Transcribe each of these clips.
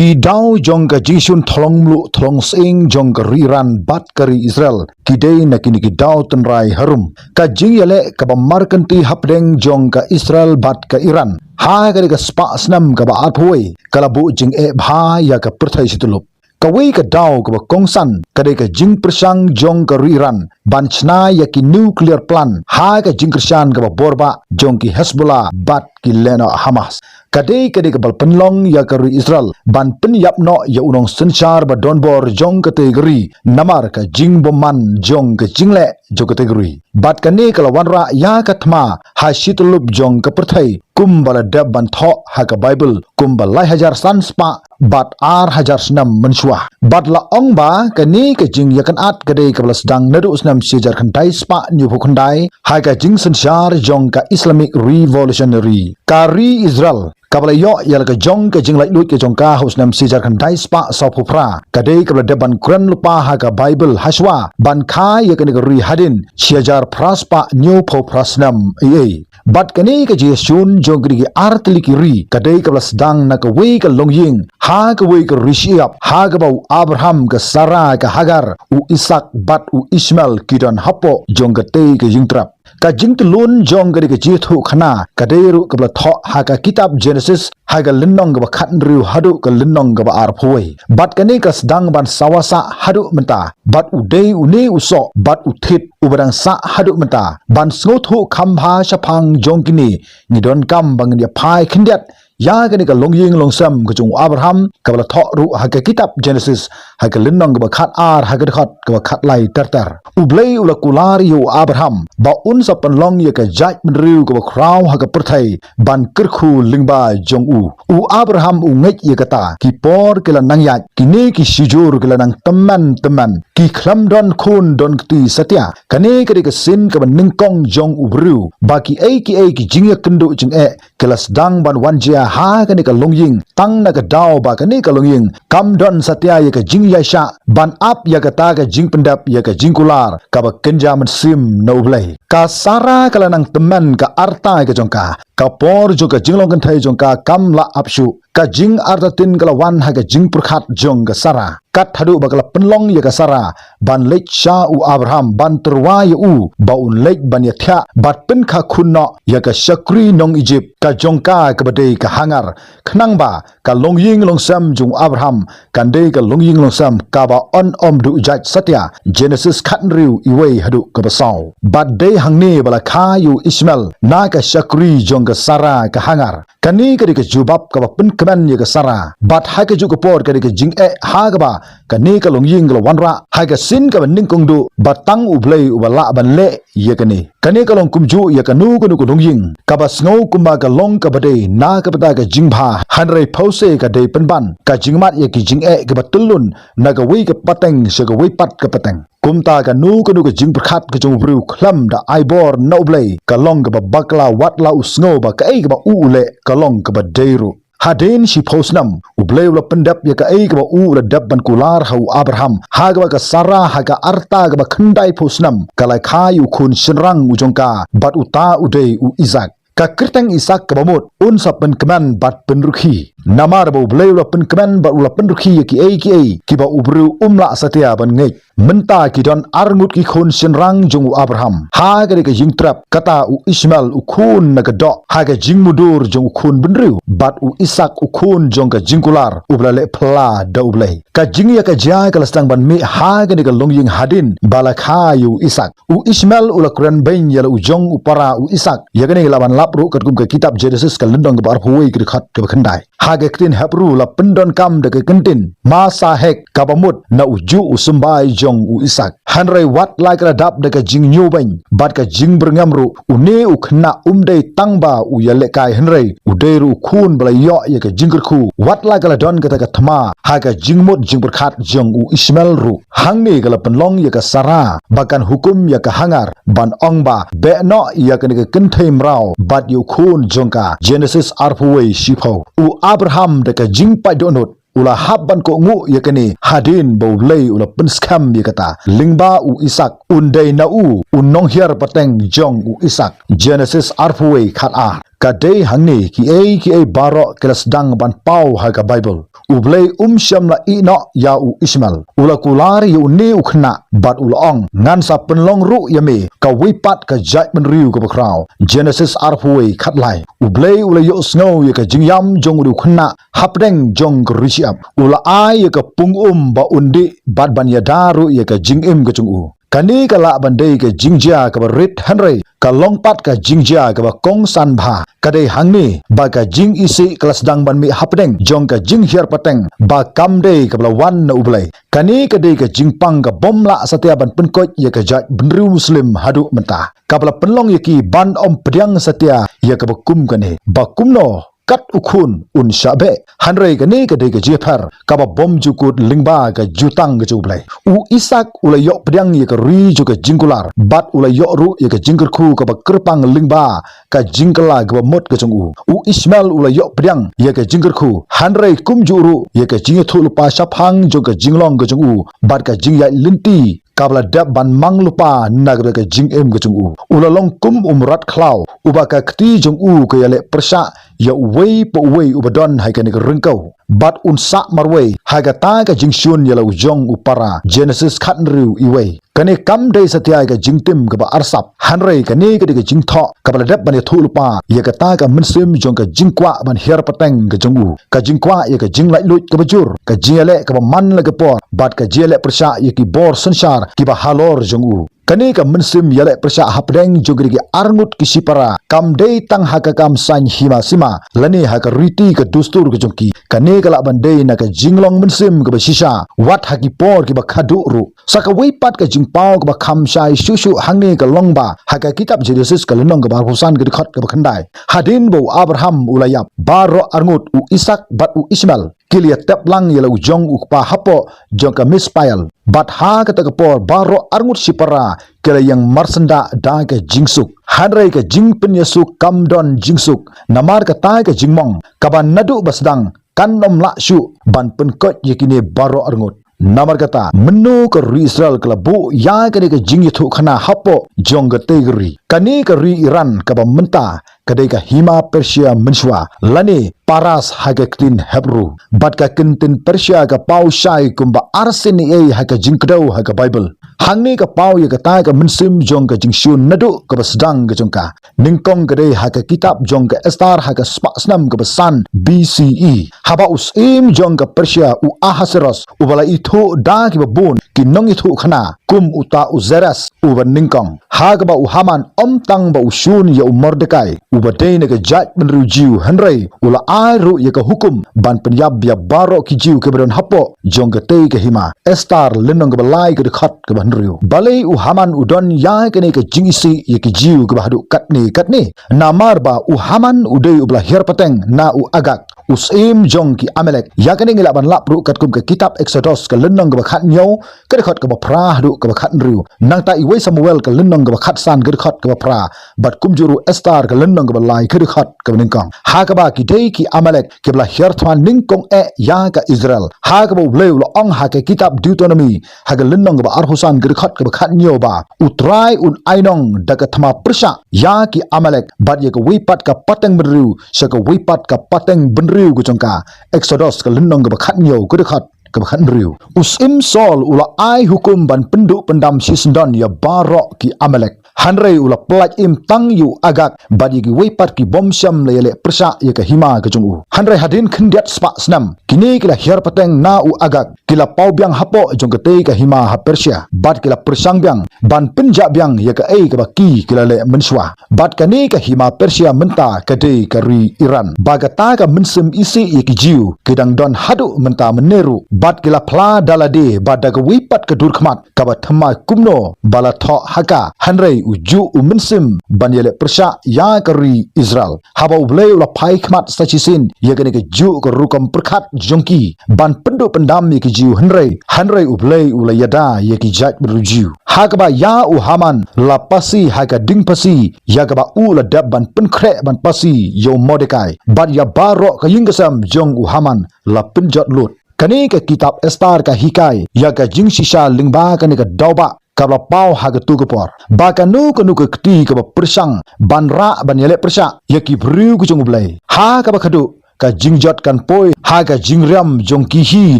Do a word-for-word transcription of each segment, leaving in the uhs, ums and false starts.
Ki daw jong ka jingshun thlong mluh thlong sying jong ka ri Iran bad ka ri Israel ki dei na kine ki daw tynrai harum. Ka jingïaleh kaba markynti hapdeng jong ka Israel bad ka Iran ha ka dei ka spah snem kaba arphew wei ka la buh jingeh bha ïa ka pyrthei shityllup. Kawei ka daw kaba kongsan ka dei ka jingpyrshang jong ka ri Iran ban shna ïa ki nuclear plant ha ka jingkyrshan kaba borbah jong ki Hezbollah bad ki lehnoh Hamas. Ka dei ka dei kaba pynlong ïa ka ri Israel ban pynïap noh ïa u nongsynshar ba donbor jong katei ka ri namar ka jingbymman jong ka jingleh jong katei ka ri. Bad kane ka la wanrah ïa ka thma ha shityllup jong ka pyrthei kumba la dep ban thoh ha ka Baibl kumba lai hajar san spah bad ar hajar snem mynshuwa. Bad la ong ba kane ka jingïakynad ka dei kaba la sdang naduh snem shi hajar khyndai spah hynñiewphew khyndai ha ka jingsynshar jong ka Islamic Revolutionary. Ka ri Israel kaba la ïoh ïa la ka jong ka jinglaitluid ka jong ka ha u snem shi hajar khyndai spah sawphew phra ka dei kaba la dep ban kren lypa ha ka Baibl hashwa ban kha ïa kane ka ri hadien shi hajar phra spah hynñiewphew phra snem ei ei. Bad kane ka jingïashun jong kine ki artylli ki ri ka dei kaba la sdang na kawei ka longïing ha kawei ka ri shyiap ha kaba u Abraham, ka Sara, ka Hagar, u Isak bad u Ishmael ki don hapoh jong katei ka jingtrep. Ka jingtyllun jong ka dei ka jingïathuhkhana ka dei ruh kaba la thoh ha ka kitab Genesis ha ka lynnong kaba khathynriew haduh ka lynnong kaba arphew wei. Bad kane ka sdang ban sawa sah haduh mynta. Bad u dei une u soh bad u thied uba dang sah haduh mynta ban sngewthuh kham bha shaphang jong kine. Ngi donkam ba ngin ïa phai khyndiat ïa kane ka longïing longsem ka jong u Abraham kaba la thoh ruh ha ka kitab Genesis ha ka lynnong kaba khatar ha ka dkhot kaba khatlai ter ter. U Blei u la kular ïa u Abraham ba un sa pynlong ïa ka jaitbynriew kaba khraw ha ka pyrthei ban kyrkhu lyngba jong u. U Abraham u ngeit ïa kata, ki por ki la nang ïaid, kine ki shijur ki la nang tymmen tymmen, ki khlem don khun don kti satia. Kane ka dei ka sien kaba nyngkong jong u briew ba kiei kiei ki jingïakynduh jingeh ki la sdang ban wan jia ha kane ka longïing tang na ka daw ba kane ka longïing kam don satia ïa ka jingïaishah ban ap ïa kata ka jingpyndep ïa ka jingkular kaba kynja mynsiem na u Blei. Ka Sara ka la nang tymmen ka arta ka jong ka. Ka por jong ka jinglong kynthei jong ka kam lah ap shuh. Ka jingartatien ka la wan ha ka jingpyrkhat jong ka Sara. Kat haduh ba ka la pynlong ïa ka Sara ban leit sha u Abraham ban tyrwa ïa u ba un leit ban ïathiah bad pynkha khun noh ïa ka shakri nong Ijipt ka jong ka kaba dei ka Hagar. Khnang ba ka longïing longsem jong u Abraham kan dei ka longïing longsem kaba yn ym duh jait satia. Genesis khathynriew, wei haduh kaba saw. Bad dei hangne ba la kha ïa u Ishmael na ka shakri jong ka Sara, ka Hagar. Kane ka dei ka jubab kaba pynkmen ïa ka Sara. Bad ha kajuh ka por ka dei ka jingeh ha kaba kane ka longïing ka la wanrah ha ka sien kaba nyngkong duh ba tang u Blei uba lah ban leh ïa kane. Kane ka long kumjuh ïa kano kano ka longïing kaba sngew kumba ka long kaba dei na ka bynta ka jingbha, hynrei phewse ka dei pynban ka jingmad ïa ki jingeh kiba tyllun na kawei ka pateng sha kawei pat ka pateng. Kumta kano kano ka jingpyrkhat ka jong u briew khlem da ai bor na u Blei ka long kaba bakla, wat la u sngew ba kaei kaba u u leh ka long kaba dei ruh. Hadien shiphew snem u Blei u la pyndep ïa kaei kaba u u la dep ban kular ha u Abraham, ha kaba ka Sara ha ka arta kaba khyndaiphew snem ka la kha ïa u khun shynrang u jong ka, bad uta u dei u Isak. Ka kyrteng Isak kaba mut un sa pynkmen bad pynrukhi. Namar ba u Blei u la pynkmen bad u la pynrukhi ïa kiei kiei kiba u briew um lah satia ban ngeit. Mynta ki don arngut ki khun shynrang jong u Abraham. Ha ka dei ka jingtrep, kata u Ishmael u khun na ka doh ha ka jingmudui jong u khun bynriew, bad u Isak u khun jong ka jingkular uba la leh phylla da u Blei. Ka jingïakajia ka la sdang ban mih ha ka dei ka longïing hadien ba la kha ïa u Isak. U Ishmael u la kren beiñ ïa la u jong u para u Isak. Ïa kane la ban lap ruh katkum ka kitab Genesis ka lynnong kaba arphew wei ka dkhot kaba khyndai. Ha ka ktien Hebru la pyndonkam da ka kyntien ma sahek kaba mut na u juh u symbai jong u Isak. Hynrei wat la ka la dap da ka jingñiew beiñ bad ka jingbyrngem ruh, une u khynnah um dei tang ba u ïalehkai hynrei u dei ruh u khun ba la ïoh ïa ka jingkyrkhu. Wat la ka la don kata ka thma ha ka jingmut jingpyrkhat jong u Ishmael ruh. Hangne ka la pynlong ïa ka Sara ba kan hukum ïa ka Hagar ban ong ba beh noh ïa kane ka kynthei mraw bad ïa u khun jong ka. Genesis arphew wei shiphew. U Abraham da ka jingpait dohnud u la hap ban kohnguh ïa kane hadien ba u Blei u la pynskhem ïa kata lyngba u Isak, un dei na u u nonghiar pateng jong u Isak. Genesis arphew wei khatar. ka dei hangne, kiei kiei baroh ki la sdang ban paw ha ka Baibl. U Blei um shym la ïeh noh ïa u Ishmael. U la kular ïa une u khynnah bad u la ong, ngan sa pynlong ruh ïa me kawei pat ka jaitbynriew kaba khraw. Genesis arphew wei khatlai. U Blei u la ïohsngew ïa ka jingïam jong une u khynnah hapdeng jong ka ri shyiap. U la ai ïa ka pung um ba un dih bad ban ïada ruh ïa ka jingim ka jong u. Kane ka lah ban dei ka jingjia kaba rit, hynrei ka long pat ka jingjia kaba kongsan bha. Ka dei hangne ba ka jingisih ka la sdang ban mih hapdeng jong ka jinghiar pateng ba kam dei kaba la wan na U Blei. Kane ka dei ka jingpang ka bym lah satia ban pynkoit ïa ka jaitbynriew Muslim haduh mynta. Kaba la pynlong ïa ki ban ym pdiang satia ïa kaba kum kane, ba kumno kat u khun un shah beh. Hynrei kane ka dei ka jingïapher kaba bymjukut lyngba ka jutang ka jong U Blei. U Isak u la ïoh pdiang ïa ka ri jong ka jingkular bad u la ïoh ruh ïa ka jingkyrkhu kaba kyrpang lyngba ka jingkylla kaba mut ka jong u. U Ishmael u la ïoh pdiang ïa ka jingkyrkhu, hynrei kumjuh ruh ïa ka jingïathuhlypa shaphang jong ka jinglong ka jong u bad ka jingïaid lynti kaba la dep ban mang lypa na ka jingim ka jong u. U la long kum u mrad khlaw uba ka kti jong u ka ïaleh pyrshah ïa uwei pa uwei uba don ha kane ka ryngkew, bad un sah marwei ha kata ka jingshun ïa la u jong u para. Genesis khathynriew, wei. Kane kam dei satia ka jingtim kaba arsap, hynrei kane ka dei ka jingthoh kaba la dep ban ïathuhlypa ïa kata ka mynsiem jong ka jingkwah ban hiar pateng ka jong u, ka jingkwah ïa ka jinglaitluid kaba jur, ka jingïaleh kaba man la ka por bad ka jingïaleh pyrshah ïa ki bor synshar kiba halor jong u. Kane ka mynsiem ïaleh pyrshah hapdeng jong ki arngut ki shipara kam dei tang ha ka kam saiñ hima sima lane ha ka riti ka dustur ka jong ki. Kane ka lah ban dei na ka jinglong mynsiem kaba shisha, wat ha ki por kiba khadduh ruh. Sa kawei pat ka jingpaw kaba kham shai shuh shuh hangne ka long ba ha ka kitab Genesis ka lynnong kaba arphew san ka dkhot kaba khyndai, hadien ba u Abraham u la ïap, baroh arngut, u Isak bad u Ishmael, ki la ïatep lang ïa la u jong u kpa hapoh jong ka Mizpah. Bad ha kata ka por baroh arngut shipara ki la ïeng marsyndah da ka jingsuk. Hynrei ka jingpynïasuk kam don jingsuk, namar kata ka jingmong kaba naduh ba sdang kan ym lah shuh ban pynkoit ïa kine baroh arngut. Namar kata, mynno ka ri Israel ka la buh ïa kane ka jingïathuhkhana hapoh jong katei ka ri? Kane ka ri Iran kaba mynta ka dei ka hima Persia mynshuwa, lane Paras ha ka ktien Hebru. Bad ka ktien Persia ka paw shai kumba arsien ei ei ha ka jingkdew ha ka Baibl. Hangne ka paw ïa kata ka mynsiem jong ka jingshun naduh kaba sdang ka jong ka. Nyngkong ka dei ha ka kitab jong ka Esther ha ka spah snem kaba san B C E. Haba u syiem jong ka Persia u Ahasuerus uba la ithuh da kiba bun ki nongïathuhkhana kum uta u Zeres uba nyngkong, ha kaba u Haman ym tang ba u shun ïa u Mordekai uba dei na ka jaitbynriew Jiw, hynrei u la ai ruh ïa ka hukum ban pynïap ïa baroh ki Jiw kiba don hapoh jong katei ka hima. Esther lynnong kaba lai ka dkhot kaba hynriew. Balei u Haman u don ïa kane ka jingisih ïa ki Jiw kiba haduh katne katne? Namar ba u Haman u dei uba la hiar pateng na u Agag, u syiem jong ki Amalek. Ïa kane ngi lah ban lap ruh katkum ka kitab Eksodos ka lynnong kaba khathynñiew ka dkhot kaba phra haduh kaba khathynriew. Nangta Iwei Samuel ka lynnong kaba khatsan ka dkhot kaba phra. Bad kumjuh ruh Esther ka lynnong kaba lai ka dkhot kaba nyngkong. Ha kaba ki dei ki Amalek kiba la hiar thma nyngkong eh ïa ka Israel. Ha kaba U Blei u la ong ha ka kitab Deuteronomi ha ka lynnong kaba arphew san ka dkhot kaba khathynñiew ba U Trai un ainong da ka thma pyrshah ïa ki Amalek bad ïa kawei pat ka pateng bynriew sha kawei pat ka pateng bynriew ka jong ka. Eksodos ka lynnong kaba khathynñiew ka dkhot kaba khathynriew. U syiem Saul u la ai hukum ban pynduh pyndam shisyndon ïa baroh ki Amalek. Hynrei u la pyllait im tang ïa u Agag bad ïa kiwei pat ki bym shym la ïaleh pyrshah ïa ka hima ka jong u. Hynrei hadien khyndiat spah snem, kine ki la hiar pateng na u Agag ki la paw biang hapoh jong katei ka hima ha Persia bad ki la pyrshang biang ban pynjah biang ïa kaei kaba ki ki la leh mynshuwa. Bad kane ka hima Persia mynta ka dei ka ri Iran. Ba kata ka mynsiem isih ïa ki Jiw ki dang don haduh mynta mynne ruh. Bad ki la phla da lade ba da kawei pat ka dur khmat kaba thymmai kumno ba la thoh ha ka. Hynrei u juh u mynsiem ban ïaleh pyrshah ïa ka ri Israel. Haba U Blei u la phai khmat sa shisien ïa kane ka juh ka rukom pyrkhat jong ki ban pynduh pyndam ïa ki Jiw, hynrei, hynrei U Blei u la ïada ïa ki jaitbynriew Jiw. Ha kaba ïa u Haman la pasi ha ka dieng pasi ïa kaba u la dep ban pynkhreh ban pasi ïa u Mordekai. Bad ïa baroh ka ïing ka sem jong u Haman la pynjot lut. Kane ka kitab Esther ka hikai ïa ka jingshisha lyngba kane ka daw ba kaba la paw ha katu ka por. Ba kano kano ka kti kaba pyrshang ban rah ban ïaleh pyrshah ïa ki briew ki jong U Blei, ha kaba khadduh ka jingjot kan poi ha ka jingriam jong ki hi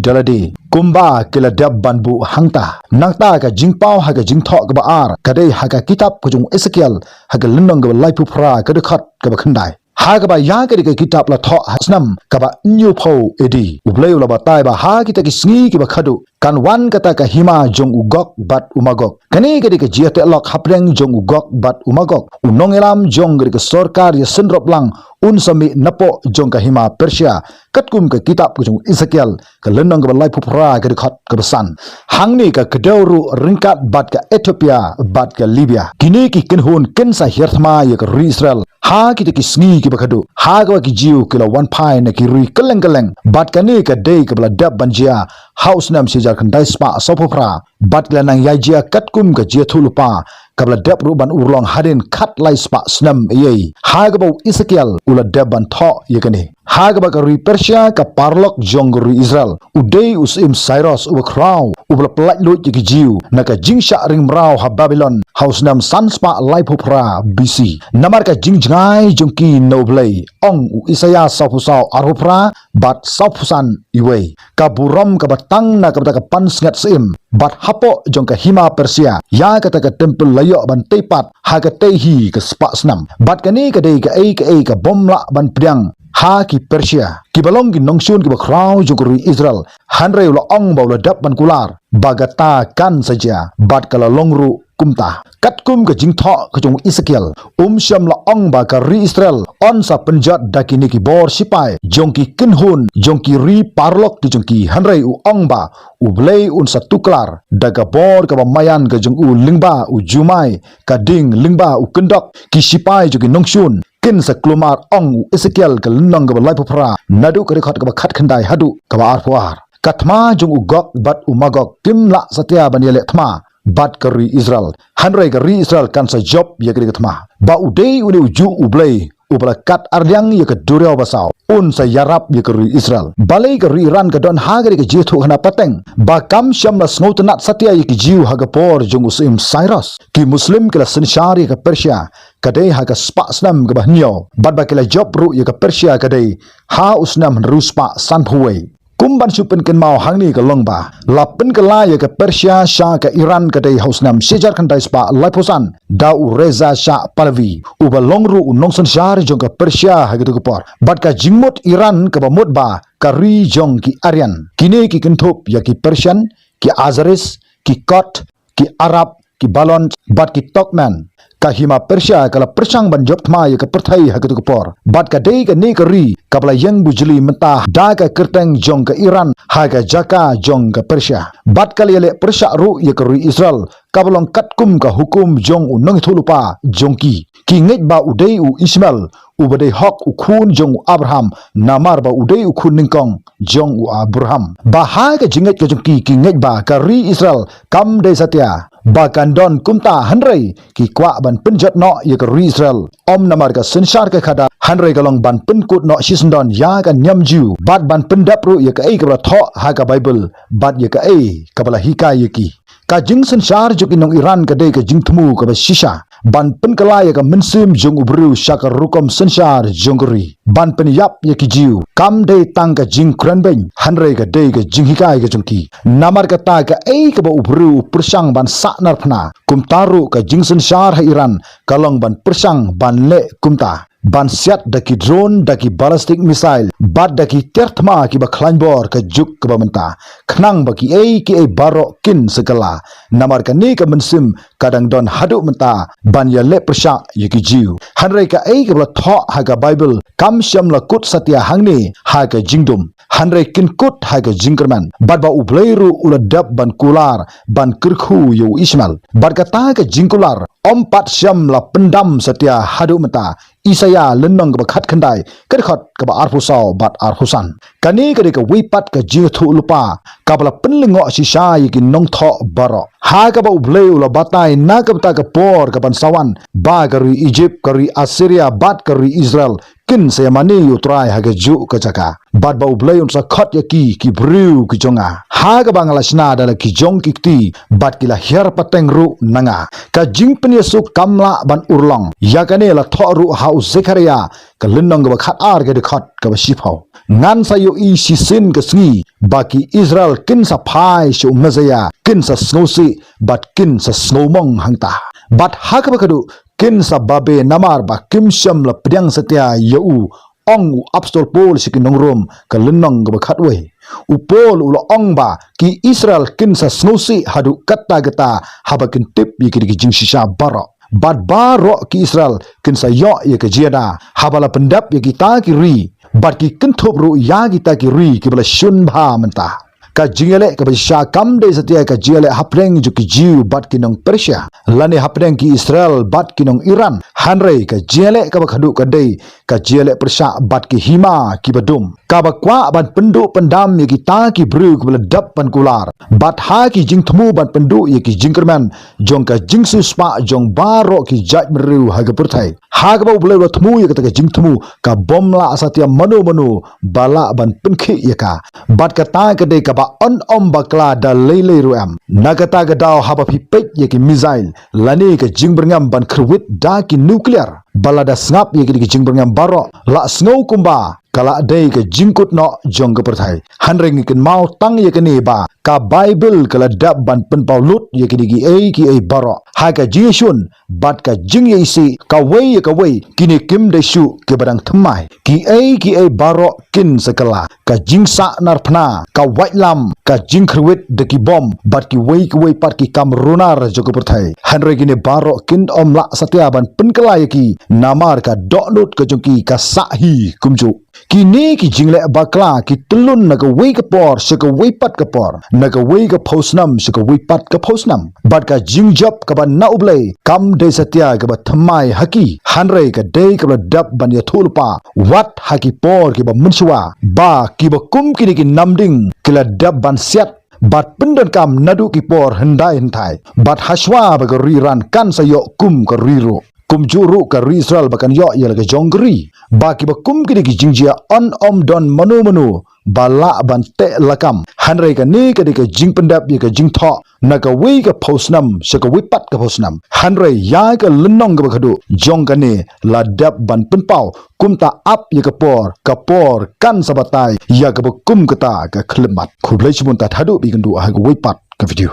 da lade, kumba ki la dep ban buh hangta. Nangta ka jingpaw ha ka jingthoh kaba ar ka dei ha ka kitab ka jong u Esekiel, ha ka lynnong kaba laiphew phra, ka dkhot kaba khyndai. Ha kaba ïa kane ka kitab la thoh ha snem kaba hynñiewphew A D, U Blei u la batai ba ha kita ki sngi kiba khadduh kan wan kata ka hima jong u Gog bad u Magog. Kane ka dei ka jingïateh lok hapdeng jong u Gog bad u Magog. U nongïalam jong kane ka sorkar ïasynroplang un sa mih napoh jong ka hima Persia, katkum ka kitab ka jong u Esekiel, ka lynnong kaba laiphew phra, ka dkhot kaba san. Hangne ka kdew ruh ryngkat bad ka Ethiopia bad ka Libya. Kine ki kynhun kin sa hiar thma ïa ka ri Israel ha kita ki sngi kiba khadduh, ha kaba ki Jiw ki la wan phai na ki ri kylleng kylleng. Bad kane ka dei kaba la dep ban jia ha u snem shi hajar khyndai spah sawphew phra. Bad ki la nang ïai jia katkum ka jingïathuhlypa kaba la dep ruh ban urlong hadien khatlai spah snem eiei, ha kaba u Esekiel u la dep ban thoh ïa kane. Ha kaba ka ri Persia, ka paralok jong ka ri Israel, u dei u syiem Cyrus uba khraw, uba la pyllait luid ïa ki Jiw na ka jingshah ring mraw ha Babilon ha u snem san spah laiphew phra B C. Namar ka jingjngai jong ki na U Blei, ong u Isaïah sawphew saw, arphew phra bad sawphew san, iwei. Ka burom kaba tang na ka bynta ka pansngiat syiem bad hapoh jong ka hima Persia, ïa kata ka templ la ïoh ban tei pat ha katei hi ka spah snem. Bad kane ka dei kaei kaei ka bym lah ban pdiang ha ki Persia, kiba long ki nongshun kiba khraw jong ka ri Israel. Hynrei u la ong ba u la dep ban kular ba kata kan sa jia, bad ka la long ruh kumta. Katkum ka jingthoh ka jong u Esekiel, um shym la ong ba ka ri Israel yn sa pynjot da kine ki bor shipai jong ki kynhun jong ki ri paralok ki jong ki, hynrei u ong ba U Blei un sa tuklar da ka bor kaba maïan ka jong u, lyngba u jumai, ka ding, lyngba u kyndok, ki shipai jong ki nongshun kin sa kulmar, ong u Esekiel, ka lynnong kaba laiphew phra, naduh ka dkhot kaba khatkhyndai haduh kaba arphew ar. Ka thma jong u Gog bad u Magog kim lah satia ban ïaleh thma bad ka ri Israel, hynrei ka ri Israel kan sa jop ïa kane ka thma. Ba u dei une ujuh U Blei uba la kat arliang ïa ka duriaw basaw, un sa ïarap ïa ka ri Israel. Balei ka ri Iran ka don ha kane ka jingïathuhkhana pateng? Ba kam shym la sngewtynnad satia ïa ki Jiw ha ka por jong u syiem Cyrus. Ki Muslim ki la synshar ïa ka Persia ka dei ha ka spah snem kaba hynñiew, bad ba ki la jop ruh ïa ka Persia ka dei ha u snem hynriew spah sanphew wei. Kum ban shu pynkynmaw hangne ka long ba la pynkylla ïa ka Persia sha ka Iran ka dei ha u snem shi hajar khyndai spah laiphew san da u Reza Shah Pahlavi, uba long ruh u nongsynshar jong ka Persia ha katu ka por. Bad ka jingmut Iran kaba mut ba ka ri jong ki Aryan. Kine ki kynthup ïa ki Persian, ki Azeris, ki Kurd, ki Arab, ki Baloch bad ki Turkmen. Ka hima Persia ka la pyrshang ban jop thma ïa ka pyrthei ha katu ka por. Bad ka dei kane ka ri kaba la ïeng bujli mynta da ka kyrteng jong ka Iran ha ka jaka jong ka Persia. Bad ka la ïaleh pyrshah ruh ïa ka ri Israel, kaba long katkum ka hukum jong u nongïathuhlypa jong ki. Ki ngeit ba u dei u Ishmael uba dei hok u khun jong u Abraham, namar ba u dei u khun nyngkong jong u Abraham. Ba ha ka jingngeit ka jong ki, ki ngeit ba ka ri Israel kam dei satia ba kan don kumta, hynrei ki kwah ban pynjot noh ïa ka ri Israel. Ym namar ka synshar ka khadar, hynrei ka long ban pynkut noh shisyndon ïa ka niam Jiw, bad ban pyndep ruh ïa kaei kaba la thoh ha ka Baibl bad ïa kaei kaba la hikai ïa ki. Ka jingsynshar jong ki nong Iran ka dei ka jingthmu kaba shisha ban pynkylla ïa ka mynsiem jong u briew sha ka rukom synshar jong ka ri. Ban pynïap ïa ki Jiw kam dei tang ka jingkren beiñ, hynrei ka dei ka jinghikai ka jong ki. Namar kata, kaei kaba u briew u pyrshang ban sahnarphna, kumta ruh ka jingsynshar ha Iran ka long ban pyrshang ban leh kumta. Ban siat da ki drone, da ki ballistic missile, bad da ki tiar thma kiba khlaiñ bor ka juk kaba mynta, khnang ba kiei kiei baroh kin sa kylla. Namar kane ka mynsiem ka dang don haduh mynta ban ïaleh pyrshah ïa ki Jiw. Hynrei kaei kaba la thoh ha ka Baibl kam shym la kut satia hangne ha ka jingdum, hynrei kin kut ha ka jingkyrmen. Bad ba U Blei ruh u la dep ban kular ban kyrkhu ïa u Ishmael. Bad kata ka jingkular ym pat shym la pyndam satia haduh mynta. Isaïah lynnong kaba khatkhyndai, ka dkhot kaba arphew saw bad arphew san. Kane ka dei kawei pat ka jingïathuhlypa kaba la pynlyngngoh shisha ïa ki nongthoh baroh. Ha kaba U Blei u la batai na ka bynta ka por kaban sa wan, ba ka ri Ijipt, ka ri Assyria bad ka ri Israel kin sa ïamane ïa U Trai ha kajuh ka jaka. Bad ba U Blei un sa khot ïa ki, ki briew ki jong nga, ha kaba nga la shna da la ki jong ki kti, bad ki la hiar pateng ruh na nga. Ka jingpynïasuk kam lah ban urlong. Ïa kane la thoh ruh ha u Zekhariah, ka lynnong kaba khatar, ka dkhot kaba shiphew. Ngan sa ïohi shisien ka sngi ba ki Israel kin sa phai sha u Messiah, kin sa sngewsih bad kin sa sngewmong hangta. Bad ha kaba khatduh, kin sa babe namar ba kim shym la pdiang satia ïa u, ong u apostol Paul sha ki nong Rom, ka lynnong kaba khatwei. U Paul u la ong ba ki Israel kin sa sngewsih haduh katta katta haba kin tip ïa ki, ki jingshisha baroh. Bad baroh ki Israel kin sa ïoh ïa ka jingïada haba la pyndep ïa kita ki ri, bad ki kynthup ruh ïa kita ki ri kiba la shun bha mynta. Ka jingïaleh kaba shisha kam dei satia ka jingïaleh hapdeng jong ki Jiw bad ki nong Persia, lane hapdeng ki Israel bad ki nong Iran. Hynrei ka jingïaleh kaba khatduh ka dei ka jingïaleh pyrshah bad ki hima kiba dum, kaba kwah ban pynduh pyndam ïa kita ki briew kiba la dep ban kular, bad ha ki jingthmu ban pynduh ïa ki jingkyrmen jong ka jingsiewspah jong baroh ki jaitbynriew ha ka pyrthei. Ha kaba U Blei u la thmu ïa kata ka jingthmu, ka bym lah satia mano mano ba lah ban pynkhih ïa ka. Bad kata ka dei kaba yn ym bakla da lei lei ruh em. Na kata ka daw haba phi peit ïa ki missile, lane ka jingbyrngem ban kyrwit da ki nuclear, ba lada sngap ïa ki, ki jingbyrngem baroh, la sngew kumba ka la dei ka jingkut noh jong ka pyrthei. Hynrei ngi kynmaw tang ïa kane ba ka Baibl ka la dep ban pynpaw lut ïa kine kiei kiei baroh ha ka jingïashun bad ka jingïaisih kawei ïa kawei. Kine kim dei shuh kiba dang thymmai. Kiei kiei baroh kin sa kylla. Ka jingsah narphna, ka waitlam, ka jingkyrwit da ki bom bad kiwei kiwei pat ki kam runar jong ka pyrthei. Hynrei kine baroh kin ym lah satia ban pynkylla ïa ki, namar ka dohnud ka jong ki ka sah hi kumjuh. Kine ki jingleh bakla ki tyllun na kawei ka por sha kawei pat ka por, na kawei ka phewsnem sha kawei pat ka phewsnem. Bad ka jingjop kaba na U Blei kam dei satia kaba thymmai ha ki, hynrei ka dei kaba la dep ban ïathuhlypa wat ha ki por kiba mynshuwa, ba kiba kum kine ki namding ki la dep ban siat bad pyndonkam naduh ki por hyndai hynthai. Bad hashwa ba ka ri Iran kan sa ïoh kum ka ri ruh, kumjuh ruh ka ri Israel ba kan ïoh ïa la ka jong ka ri. Ba kiba kum kine ki jingjia yn ym don mano mano ba lah ban teh lakam. Hynrei kane ka dei ka jingpyndep ïa ka jingthoh na kawei ka phewsnem sha kawei pat ka phewsnem. Hynrei ïa ka lynnong kaba khatduh jong kane la dep ban pynpaw, kumta ap ïa ka por, ka por kan sa batai ïa kaba kum kata ka khyllipmat. Khublei shibun, tad haduh ba ïakynduh ha kawei pat ka video.